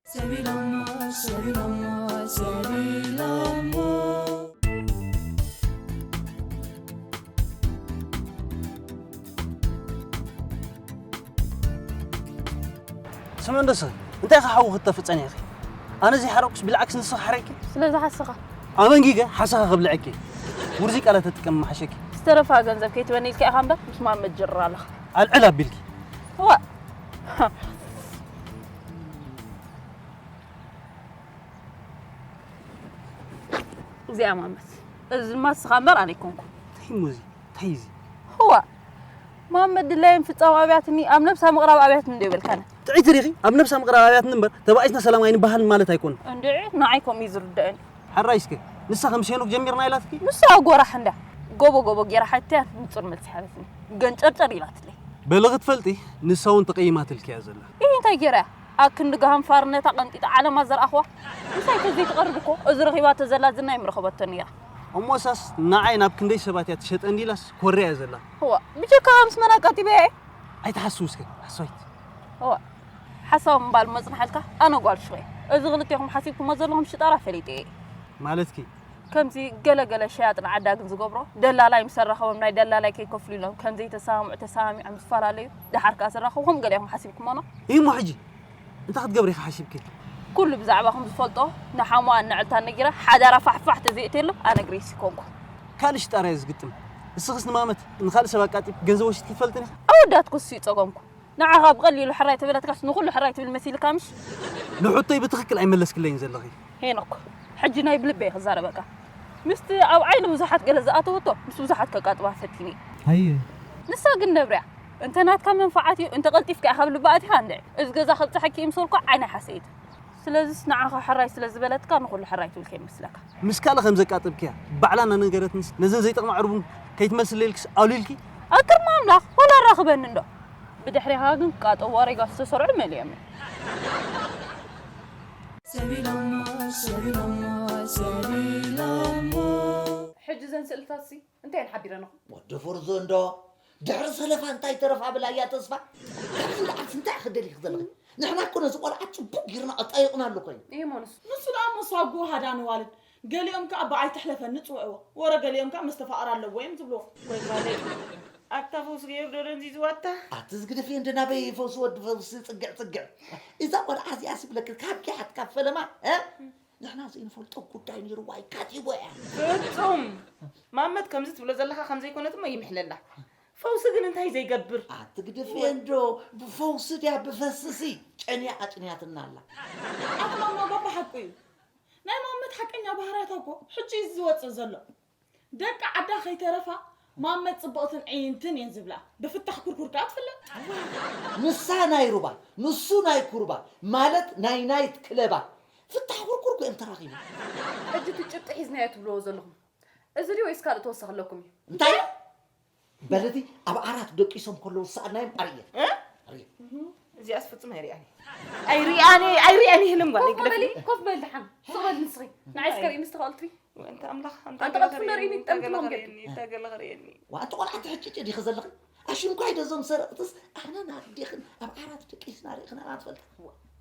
ሰቢሎሞ፣ ሰቢሎሞ፣ ሰቢሎሞ። ስምዒ እንደሰ፣ እንታይ ኢኻ ሓዊ ክተፍጸኒ ኢኺ? ኣነ ዘይሓረቅኩስ ብልዓክስ ንስኺ ሓሪቅኪ? ስለ ዝሓስኻ። ኣመንጊገ ሓሳኻ ከብልዐኪ። ውርዚ ቃላት ተጥቀሚ መሓሸኪ። ዝተረፋ ገንዘብ ከይትበኒ ኢልካ ኢኻ እምበር፣ ምስ ማመት ጅርር ኣለኻ። ኣልዕል ኣቢልኪ። እዋ። እዚኣ ማመት። እዚ ድማ ንስኻ እምበር ኣነ ኣይኮንኩን። እንታይ እሞ እዚ? እንታይ እዚ? እዋ። ማመት ድላየን ፍጻም ኣብያትኒ፣ ኣብ ነብሳ ምቕራብ ኣብያትኒ ዶ ይበልካነ? ጥዕይቲ ዲኺ? ኣብ ነብሳ ምቕራብ ኣብያትኒ እምበር፣ ተባኢስና ሰላም ኣይንበሃልን ማለት ኣይኮነን። እንድዒ፣ ንዓይ ከምኡ እዩ ዝርድኣኒ። ሕራይ እስከ፣ ንሳ ከም ሄኖክ ጀሚርና ኢላትኪ? ንሳ ጎራሕ እንዳ ጎቦ ጎቦ ጌራ ሓቲያ ንጹር መልሲ ሃበትኒ። ገንጨርጨር ኢላትለይ። በሊ ክትፈልጢ፣ ንሳ እውን ተቐይማትልኪ እያ ዘላ። ኢሂ፣ እንታይ ጌራ እያ? ኣብ ክንዲ ገሃንፋርነታ ቀንጢጣ ዓለማ ዘርኣኽዋ። ምሳይ ተዘይትቐርብ እኮ፣ እዚ ረኺባቶ ዘላ ዝና ኣይምረኸበቶን ነይራ። እሞሳስ ንዓይ ናብ ክንደይ ሰባት እያ ትሸጠ እንዲላስ ኮርያ እያ ዘላ። እዋ፣ ብጀካኻ ምስ መን ኣቃጢበያ እየ? ኣይትሓስዊ እስከ፣ ሓሳዊት። እዋ፣ ሓሳዊ ምባል መጽንሓልካ፣ ኣነ ጓል ሽወይ። እዚ ክልቴኹም ሓሲብኩሞ ዘለኹም ሽጣራ ፈሊጠ እየ። ማለትኪ? ከምዚ ገለ ገለ ሸያጥን ዓዳግን ዝገብሮ፣ ደላላይ ምስ ኣራኸቦም ናይ ደላላይ ከይከፍሉ ኢሎም ከም ዘይተሰማምዑ ተሰማሚዖም ዝፈላለዩ፣ ደሓር ከኣ ዝራኸቡ ከምኡ ገለ ኢኹም ሓሲብኩሞ ኖ? እሞ ሕጂ እንታይ ክትገብሪ ኢኺ ሓሲብኪ? ኩሉ ብዛዕባኹም ዝፈልጦ ንሓሙኣን ንዕልታን ነጊረ፣ ሓዳራ ፋሕፋሕ ተዘይእትየሉ ኣነ ግሬስ ይኮንኩ። ካልእ ሽጣራ እየ ዝግጥም። እስኽስ ንማመት ንኻልእ ሰብ ኣቃጢብኪ ገንዘብ ወሲድኪ ትፈልጥን ኢኺ? ኣወዳትኩስ እዩ ጸገምኩ። ንዓኻ ብቐሊሉ ሕራይ ተበለትካስ ንኹሉ ሕራይ ትብል መሲልካ ምሽ? ንሕቶይ ብትኽክል ኣይመለስክለይን ዘለኺ። ሄኖክ፣ ሕጂ ናይ ብልበይ ክዛረበካ። ምስቲ ኣብ ዓይኒ ብዙሓት ገለ ዝኣተወቶ፣ ምስ ብዙሓት ከቃጥባ ፈቲነ። ሃየ። ንሳ ግን ነብርያ። እንተ ናትካ መንፈዓት እዩ፣ እንተ ቀልጢፍካ ኢኻ ኣብ ልባ ኣቲኻ እንድዒ። እዚ ገዛ ከብጽሐኪ ይምሰልኳ ዓይነይ ሓሰየት። ስለዚስ ንዓኻ ሕራይ ስለ ዝበለትካ ንኹሉ ሕራይ ትብል ከይመስለካ። ምስ ካልእ ከም ዘቃጥብክያ፣ ባዕላ እናነገረትንስ፣ ነዘን ዘይጠቕማ ዕርቡን ከይትመልስለይ ኢልክስ ኣውሊልኪ? ኣክርማ ኣምላኽ፣ ዋላ ኣራኽበኒ እንዶ። ብድሕሪኻ ግን ቃጠው ዋሪጋ ዝተሰርዑ መሊኦም እዮም። ሰቢሎሞ፣ ሰቢሎሞ፣ ሰቢሎሞ። ሕጂ እዘን ስእልታትሲ እንታይ እየን ሓቢረንኹም? ወዲ ፍርዙ እንዶ፣ ድሕሪ ሰለፋ እንታይ ተረፋ ብላ እያ ተስፋ? ካብዚ ንላዕሊ እንታይ ክደልይክ ዘለኺ? ንሕና እኮ ነዚ ቆልዓ ጽቡቅ ጌርና ኣጣይቕናሉ እኮ ኢና። ይሄ ሞንስ? ንሱ ደኣ እሞ ሳጉ ሃዳኒ ዋልድ፣ ገሊኦም ከኣ ብኣይ ትሕለፈኒ ጽውዕዎ። ወረ ገሊኦም ከኣ መስተፋቕር ኣለዎ እዮም ዝብልዎ። ወይ ጓለይ። ኣታ ፈውሲ ገይሩ ዶ ደንዚዝዋ ኣታ? ኣቲ ዝግደፍ እየ እንደ ናበይ ፈውሲ ወዲ ፈውሲ ጽግዕ ጽግዕ። እዛ ቆልዓ እዚኣ ሲብለክ ካብ ኪሓት ካብ ፈለማ፣ እ? ንሕና ዘይንፈልጦ ጉዳይ ነይርዋ ይካቲቦ እያ። ፍጹም! ማመት ከምዚ ትብሎ ዘለኻ ከም ዘይኮነት እሞ ይምሕለላ። ፈውሲ ግን እንታይ ዘይገብር? ኣቲ ግደፍ እየ እንዶ ብፈውሲ ድያ ብፈስሲ ጨንያ ኣጭንያትና ኣላ። ኣቲ ማማ ባባ ሓቁ እዩ። ናይ ማመት ሓቀኛ ባህርያታ እኮ ሕጂ እዩ ዝወጽእ ዘሎ። ደቂ ዓዳ ከይተረፋ ማመት ጽብቕትን ዕይንትን እየን ዝብላ። ብፍታሕ ኩርኩር ከኣ ትፍለጥ። ንሳ ናይ ሩባ፣ ንሱ ናይ ኩርባ፣ ማለት ናይ ናይት ክለባ። ፍታሕ ኩርኩር እኮ እዮም ተራኺቡ። ሕጂ እቲ ጭብጢ ሒዝናዮ ትብልዎ ዘለኹም እዚ ድዩ ወይስ ካልእ ተወሳኺ ኣለኩም እዩ? እንታይ? በለቲ ኣብ ዓራት ደቂሶም ከለዉ ዝሰኣልናዮም ኣርእየ። እ? ኣርእየ። እዚኣስ ፍጹም ኣይሪኣኒ። ኣይሪኣኒ፣ ኣይሪኣኒ ህልም ጓል ኮፍ በሊ፣ ግደፍኒ። ኮፍ በል ደሓን። ስቕ በል ንስኺ። ንዓይ እስከ ርእይ ምስ ተኸእልትሪ። ወንተ ኣምላኽ፣ ኣንተ ኣንተ ገለ ቀልቲ መርእኒ ክርእየኒ፣ እንተ ገለ ጠምጥሞም ገለ ገድኒ፣ እንተ ገለ ክርእየኒ። ዋንተ ቆልዓ ትሕጭጭ ዲኺ ዘለኺ? ኣሽንኳይ ዶ እዞም ሰረቕትስ ኣነን ኣዴኽን ኣብ ዓራት ደቂስና ርኢኽናና ትፈልጣ?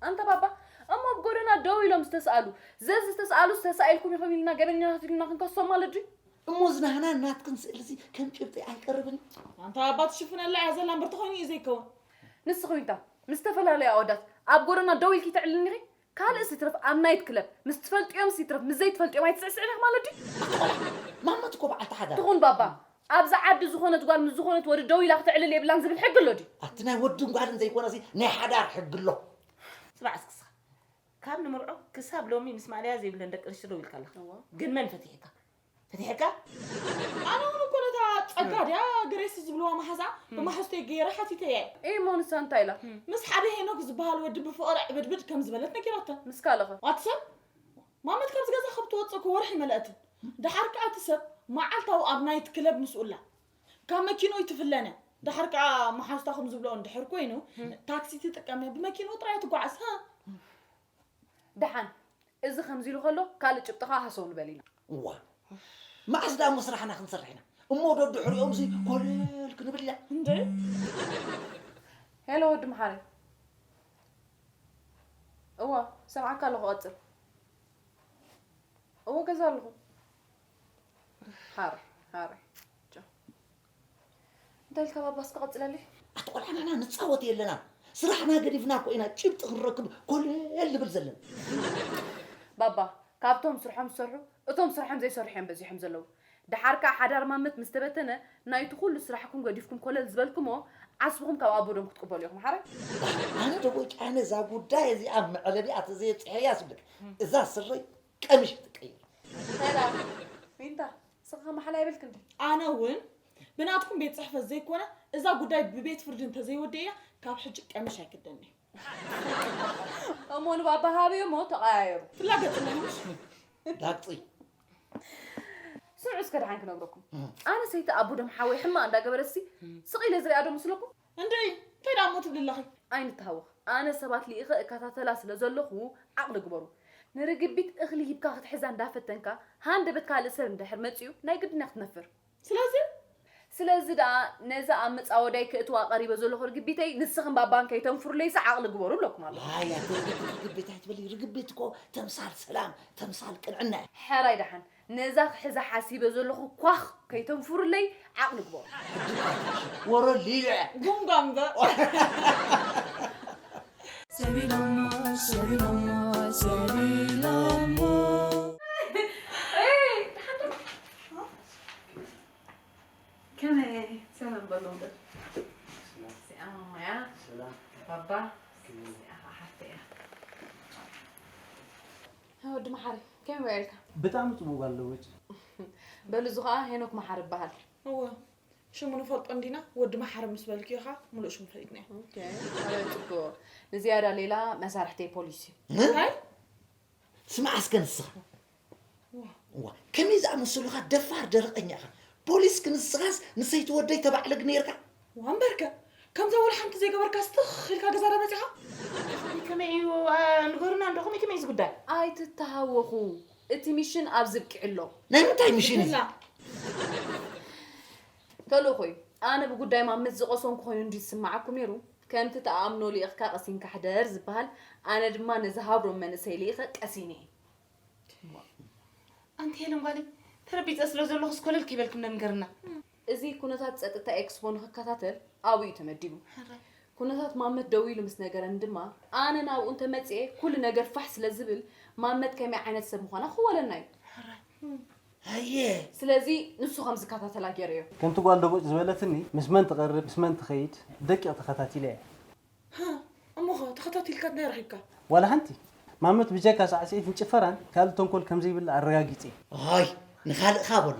ኣንተ ባባ፣ እሞ ኣብ ጎደና ደው ኢሎም ዝተስኣሉ፣ ዘዝ ዝተስኣሉስ ተሳኢልኩም ኢኹም ኢልና ገበኛታት ኢልና ክንከሶም ማለት ድዩ? እሞ እዚ ናህናን ናትክን ስእሊ እዚ ከም ጭብጢ ኣይቀርብን እዩ። ኣንታ ኣባ ትሽፍነላ እያ ዘላ እምበር ተኾይኑ እዩ ዘይከውን። ንስኺ ዊንታ፣ ምስ ዝተፈላለዩ ኣወዳት ኣብ ጎደና ደው ኢልኪ ተዕልልኒ ኢኺ? ካልእስ ይትረፍ ኣብ ናይት ክለብ ምስ ትፈልጥዮምስ ይትረፍ ምስ ዘይትፈልጥዮም ኣይትስዕስዕን ኢኺ ማለት ድዩ? ኣታ ቆልዓ፣ ማማ እኮ በዓልቲ ሓዳር። ትኹን ባባ፣ ኣብዚ ዓዲ ዝኾነት ጓል ምስ ዝኾነት ወዲ ደው ኢላ ክተዕልል የብላን ዝብል ሕጊ ኣሎ ድዩ? ኣቲ ናይ ወድን ጓልን ዘይኮነሲ ናይ ሓዳር ሕጊ ኣሎ። ስማዕ እስኪ እስኻ፣ ካብ ንምርዖ ክሳብ ሎሚ ምስ ማእለያ ዘይብለን ደቂ ኣንስትዮ ደው ኢልካ ኣለኻ። እዋ። ግን መን ፈቲሕካ? ፈቲሕካ? ኣነ እውን እኮ ነታ ጸጋ ድያ ግሬስ ዝብልዋ መሓዛ ብመሓዝተይ ገይረ ሓቲተያ እየ። እሞ ንሳ እንታይ ኢላ? ምስ ሓደ ሄኖክ ዝበሃል ወዲ ብፍቕሪ ዕብድብድ ከም ዝበለት ነጊራታ። ምስ ካልእ ኸ? ኣቲ ሰብ ማመት ካብዚ ገዛ ካብ ትወጽእ እኮ ወርሒ መለኣትን። ደሓር ከኣ እቲ ሰብ መዓልታዊ ኣብ ናይት ክለብ ምስኡ ኣላ። ካብ መኪንኡ ኣይትፍለን እያ። ደሓር ከኣ መሓዙታ ከም ዝብልኦ እንድሕር ኮይኑ፣ ታክሲ ትጥቀም እያ፣ ብመኪንኡ ጥራይ እያ ትጓዓዝ። ሃ? ደሓን፣ እዚ ከምዚ ኢሉ ከሎ ካልእ ጭብጢ ከኣ ሃሰው ንበል ኢና። እዋ፣ መዓስ ደኣ እሞ ስራሕና ክንሰርሕ ኢና? እሞ ዶ ድሕሪኦምሲ ኮለል ክንብል ኢና? እንዴ? ሄሎ ወዲ መሓሪ። እዋ፣ ሰምዓካ ኣለኹ፣ ቀጽል። እዎ ገዛ ኣለኹ። ሓራይ ሓራይ። ቻው። እንታይ ኢልካ ባባ እስከ ቀጽለለይ? ኣቲ ቆልዓ ንሕና ንጻወት የለና። ስራሕና ገዲፍና እኮ ኢና ጭብጢ ክንረክብ ኮለል ንብል ዘለና። ባባ ካብቶም ስርሖም ዝሰርሑ እቶም ስርሖም ዘይሰርሑ እዮም በዚሖም ዘለዉ። ደሓር ከኣ ሓዳር ማመት ምስ ተበተነ ናይቲ ኩሉ ስራሕኩም ገዲፍኩም ኮለል ዝበልኩሞ ዓስብኹም ካብ ኣቦዶም ክትቅበሉ ኢኹም ሓራይ። ኣነ ደቦጭ ኣነ እዛ ጉዳይ እዚኣ መዕለቢኣ ተዘየብፅሐያ ስብልክ እዛ ስረይ ቀምሽ ትቀይር። ሰላም ዊንታ፣ ስኻ መሓላ ይብልክ እንዲ? ኣነ እውን ብናትኩም ቤት ጽሕፈት ዘይኮነ እዛ ጉዳይ ብቤት ፍርዲ እንተዘይወደያ ካብ ሕጂ ቀምሽ ኣይክደኒ። እሞ ንባባ ሃብዮ እሞ ተቐያየሩ። ትላገጽ ኣለኹምሽ? ዳግጺ። ስምዑ እስከ ደሓን ክነግረኩም። ኣነ ሰይቲ ኣቡ ደም ሓወይ ሕማቕ እንዳገበረሲ ስቕ ኢለ ዝሪኣ ዶ ምስለኩም? እንድዒ እንታይ ደኣ እሞ ትብሊ ኣለኺ? ኣይንተሃወኽ። ኣነ ሰባት ልኢኸ እከታተላ ስለ ዘለኹ ዓቕሊ ግበሩ። ንርግቢት እኽሊ ሂብካ ክትሕዛ እንዳፈተንካ ሃንደበት ካልእ ሰብ እንድሕር መጺኡ ናይ ግድን እያ ክትነፍር። ስለዚ ስለዚ ደኣ ነዛ ኣብ መጻወዳይ ከእትዋ ቀሪበ ዘለኹ ርግቢተይ ንስኽን ባባን ከይተንፍሩለይሲ ዓቕሊ ግበሩ እብለኩም ኣለኹ። ዋይ ኣቲ ርግቢት ርግቢት ኣይትበሊ። ርግቢት እኮ ተምሳል ሰላም ተምሳል ቅንዕና እያ። ሕራይ ደሓን ነዛ ክሕዛ ሓሲበ ዘለኹ ኳኽ ከይተንፍሩለይ ዓቕሊ ግበሩ። ወረሊዕ ጉምጓምበ ሰቢሎሞ ሰቢሎሞ ሰቢሎሞ። ከመይ ሰላም በሎም በል። እዚኣ ማማያ ባባ እዚኣ ሓፍተይ እያ። ወዲ መሓሪ ከመይ ውዒልካ? ብጣዕሚ ጽቡቕ ኣለወች። በሉ እዚ ኸኣ ሄኖክ መሓሪ ይበሃል። እወ ሽሙ ንፈልጦ እንዲና ወዲ መሓሪ ምስ በልክዮ ኸኣ ምሉእ ሽሙ ፈሊጥናዮ። ኦኬ ኣበይ ጽቡቕ። ንዝያዳ ሌላ መሳርሕተይ ፖሊስ እዩ። እንታይ? ስማዕ እስከ ንስኻ። እዋ፣ ከመይ ዝኣመሰሉኻ ደፋር ደረቐኛ ኢኻ። ፖሊስ ክንስኻስ ንሰይቲ ወደይ ተባዕልግ ነይርካ? እዋ እምበርከ፣ ከምዛ ወላ ሓንቲ ዘይገበርካስ ትኽ ኢልካ ገዛ ዶ መጺኻ? ከመይ እዩ? ኣ፣ ንገሩና እንዶ፣ ከመይ፣ ከመይ እዩ እዚ ጉዳይ? ኣይትተሃወኹ። እቲ ሚሽን ኣብዚ ኣብቂዑ ኣሎ። ናይ ምንታይ ሚሽን እዩ? ይላ። ተልእኾ እዩ። ኣነ ብጉዳይ ማመት ዝቐሰንኩ ኮይኑ እንድዩ ዝስምዓኩም ነይሩ። ከምቲ ትኣምኖ ልኢኽካ ቀሲንካ ሕደር ዝበሃል፣ ኣነ ድማ ነዚ ሃብሮም መንእሰይ ልኢኸ ቀሲነ እየ። ኣንቲ ሄለን ጓለይ፣ ተረቢፀ ስለ ዘለኹስ ኮለል ከይበልክና ንገርና። እዚ ኩነታት ጸጥታ ኤክስፖ ንኽከታተል ኣብኡ እዩ ተመዲቡ። ኩነታት ማመት ደው ኢሉ ምስ ነገረኒ ድማ፣ ኣነ ናብኡ እንተመጽኤ ኩሉ ነገር ፋሕ ስለ ዝብል፣ ማመት ከመይ ዓይነት ሰብ ምዃና ክወለና እዩ። ኣየ ስለዚ ንሱ ከም ዝከታተላ ገይረዮ። ከምቲ ጓል ደቦጭ ዝበለትኒ፣ ምስ መን ትቐርብ፣ ምስ መን ትኸይድ ደቂቕ ተኸታቲለ እየ። እሞኸ ተኸታቲልካ እንታይ ረኺብካ? ዋላ ሓንቲ። ማመት ብጀካ ሳዕስዒትን ጭፈራን ካልእ ተንኮል ከም ዘይብላ ኣረጋጊጸ። ኦይ ንኻልእኻ በሎ።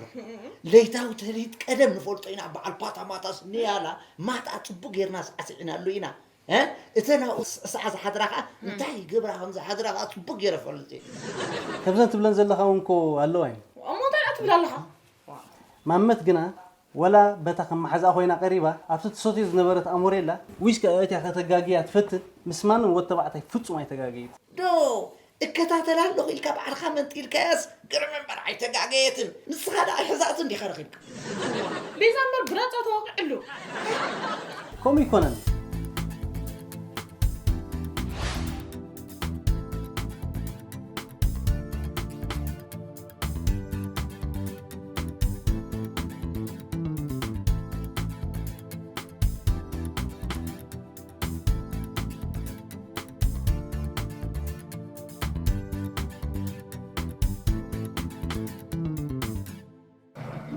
ለይታዊ ትርኢት ቀደም ንፈልጦ ኢና፣ በዓል ፓታማታስ ንያላ ማታ ጽቡቅ ጌርና ሳዕስዒናሉ ኢና። እ? እተን ኣብኡ ስዕስዓ ዝሓድራ ኸዓ እንታይ ይገብራ ከም ዝሓድራ ኸዓ ጽቡቅ ገይረ ፈልጥ እየ። ከምዘን ትብለን ዘለኻ እውን እኮ ኣለዋ እየን። እሞ እንታይ ኢኻ ትብል ኣለኻ? ማመት ግና ወላ በታ ከም መሓዝኣ ኮይና ቀሪባ ኣብቲ ትሰትዮ ዝነበረት ኣሞሬላ ዊስኪ ኣእትያ ከተጋግያ ትፈትን ምስ ማንም ወድ ተባዕታይ ፍጹም ኣይተጋገየትን። ዶ እከታተላ ኣለኹ ኢልካ ባዕልኻ መንጢልካያስ ግርም እምበር ኣይተጋገየትን። ንስኻ ደኣ ኣይሕዛእትን ዲኻ ረኺብካ? ቤዛ እምበር ብራጻ ተወቂዕሉ። ከምኡ ይኮነን።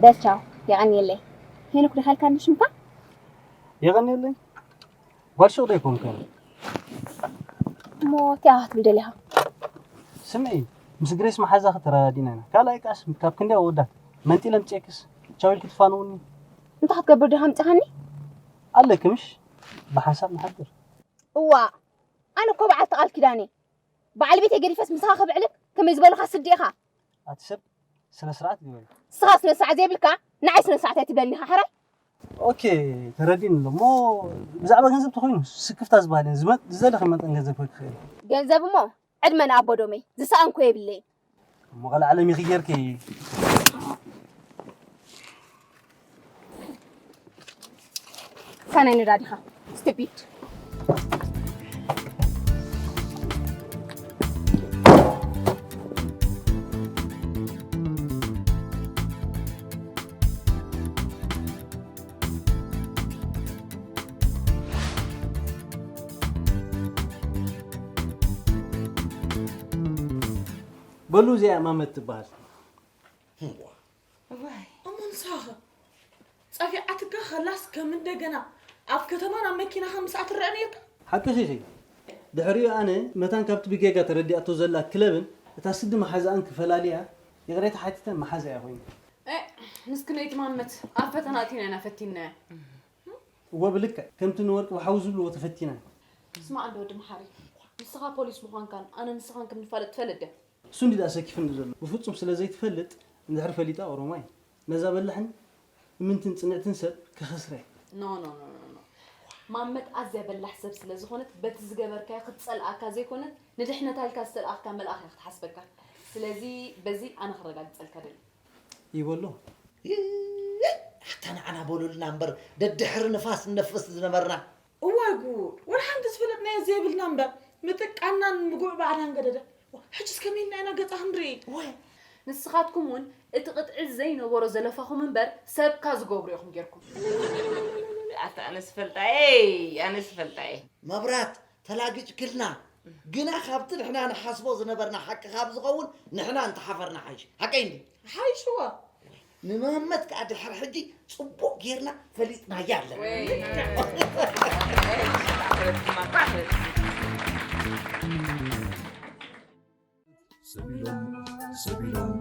በስ ቻው፣ የቐንየለይ። ሄኖክ ዶ ኢልካኒ ሽምካ? የቐንየለይ። ጓል ሹቕ ዶ ኣይኮንክን? እሞ እንታይ ኢኻ ክትብል ደሊኻ? ስምዒ፣ ምስ ግሬስ መሓዛኺ ተረዳዲእና ኢና። ካልኣይ ቃስ ካብ ክንደይ ኣወዳት መንጢለ ኣምጺኤክስ ቻው ኢልኪ ትፋነውኒ? እንታይ ክትገብር ዲኻ ኣምጺኻኒ? ኣለኪ ምሽ? ብሓንሳብ ንሓድር። እዋእ፣ ኣነ እኮ በዓልቲ ቃል ኪዳን እየ። በዓል ቤተይ ገዲፈስ ምሳኻ ክብዕልክ ከመይ ዝበሉኻ ስዲ ኢኻ? ኣቲ ሰብ ስነ ስርዓት ግበሪ። ንስኻ ስነ ስርዓት ዘይብልካ ንዓይ ስነ ስርዓት ኣይትብለኒ ኢኻ ሕራይ? ኦኬ ተረዲእኒ ኣሎ እሞ ብዛዕባ ገንዘብ ተኾይኑ ስክፍታ ዝበሃል የለን። ዝመ- ዝደለኺ መጠን ገንዘብ ክህበኪ ይኽእል። ገንዘብ እሞ ዕድመ ንኣቦ ዶመይ ዝሰኣንኩ የብለይን። እሞ ቃል ዓለም ኢኺ ጌርኪ። ሳናይ ነዳዲኻ ስቱፒድ። በሉ እዚኣ ማመት ትበሃል። እዋ እሞ ንስኻ ኸ? ጸፊዓትካ ኸላስ ከም እንደገና ኣብ ከተማ ናብ መኪናኻ ምስኣ ትረአ ነይርካ? ሓቅኺ ኢኺ። ድሕሪኡ ኣነ መታን ካብቲ ብጌጋ ተረዲኣቶ ዘላ ክለብን እታ ስዲ መሓዛኣን ክፈላልያ ይቕሬታ ሓቲተ መሓዛያ ኮይኑ። እ፣ ንስኪ ነይ ትማመት ኣብ ፈተና ኣቲና ኢና ፈቲንናያ። እወ ብልክዕ ከምቲ ንወርቂ ብሓዊ ዝብልዎ ተፈቲና። ስማዕ እንዶ ወዲ መሓሪ፣ ንስኻ ፖሊስ ምዃንካን ኣነ ንስኻን ከም ንፋለጥ ትፈልጥ ድያ? እሱ እንዲ ደኣ ሰኪፍኒ ዘሎ ብፍጹም ስለ ዘይትፈልጥ እንድሕር ፈሊጣ ኦሮማይ ነዛ በላሕን እምንትን ጽንዕትን ሰብ ከኸስረ። ኖ ኖ ኖ ኖ ኖ። ማመት ኣዝያ በላሕ ሰብ ስለ ዝኾነት በቲ ዝገበርካዮ ክትጸልኣካ ዘይኮነት ንድሕነታ ኢልካ ዝተልኣኽካ መልኣኽ እያ ክትሓስበካ። ስለዚ በዚ ኣነ ክረጋግጸልካ ደሊ። ይበሎ። ኣታ ንዓና በሉልና እምበር ደድሕሪ ንፋስ ንነፍስ ዝነበርና። እዋይ ጉድ፣ ወላ ሓንቲ ዝፈለጥናዮ ዘይብልና እምበር ምጥቃናን ምጉዕባዕናን ገደደ። ሕጅስ ከመይ ኢልና ኢና ገጻ ክንርኢ? ወይ ንስኻትኩም እውን እቲ ቅጥዒ ዘይነበሮ ዘለፋኹም እምበር ሰብካ ዝገብሩ ኢኹም ጌርኩም። ኣታ ኣነስ ፈልጣ ኣነስ ፈልጣ መብራት ተላጊጭክልና ግና ካብቲ ንሕና ንሓስቦ ዝነበርና ሓቂ ካብ ዝኸውን ንሕና እንተሓፈርና ሓይሽ ሓቀይ እንዲ ሓይሽዋ ንመህመት ከዓ ድሕር ሕጂ ፅቡቅ ጌርና ፈሊጥናያ ኣለና ሰቢሎም ሰቢሎም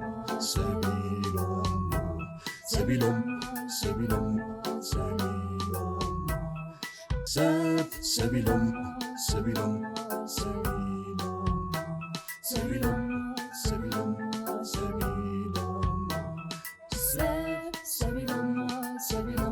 ሰቢሎም ሰቢሎም ሰቢሎም ሰቢሎም ሰቢሎም ሰቢሎም ሰቢሎም ሰቢሎም ሰቢሎም